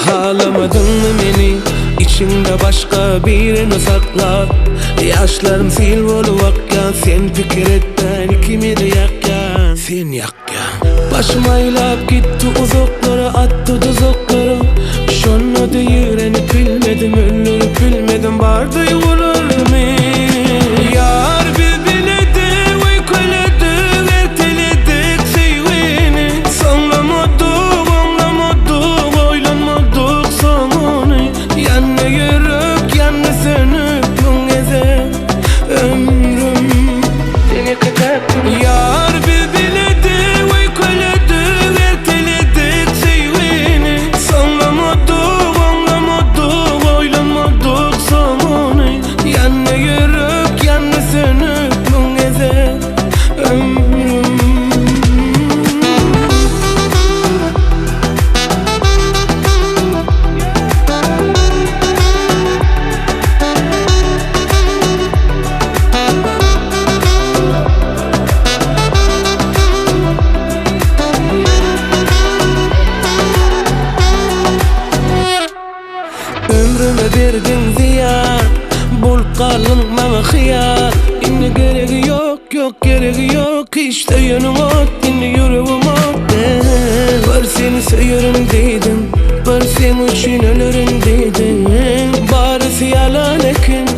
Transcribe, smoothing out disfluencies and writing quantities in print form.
Halamadyňmy meni Içiňde başga birini saklap Ýaşlarym sil bolup akýan Sen pikir etmän ikimizi ýakýan Sen ýakýan Başym aýlap gitdi uzaklara Atdy duzaklara Şonda-da ýigrenip bilmedim Öldürip bilmedim bar duýgularymy Ýar biz biledik öýkeledik Erteledik söýgini Soňlamadyk oňlamadyk Oýlanmadyk soňuny Ýandy ýürek ýandy sönüp Müň gezek ömrüm Sen ýeke-täk Ýar biz biledik öýkeledik Erteledik söýgini Soňlamadyk oňlamadyk Oýlanmadyk soňuny Ýandy ýürek ýandy sönüp Müň gezek ömrüm. Ömrüme berdiň zyýan, Bolup galdyň maňa hyýal. Indi geregi ýok, ýok geregi ýok Hiç söýeniň ot, indi ýüregim ot däl. Bir seni söýerin diýdim, Bir seň üçin ölerin diýdim. Barysy ýalan eken.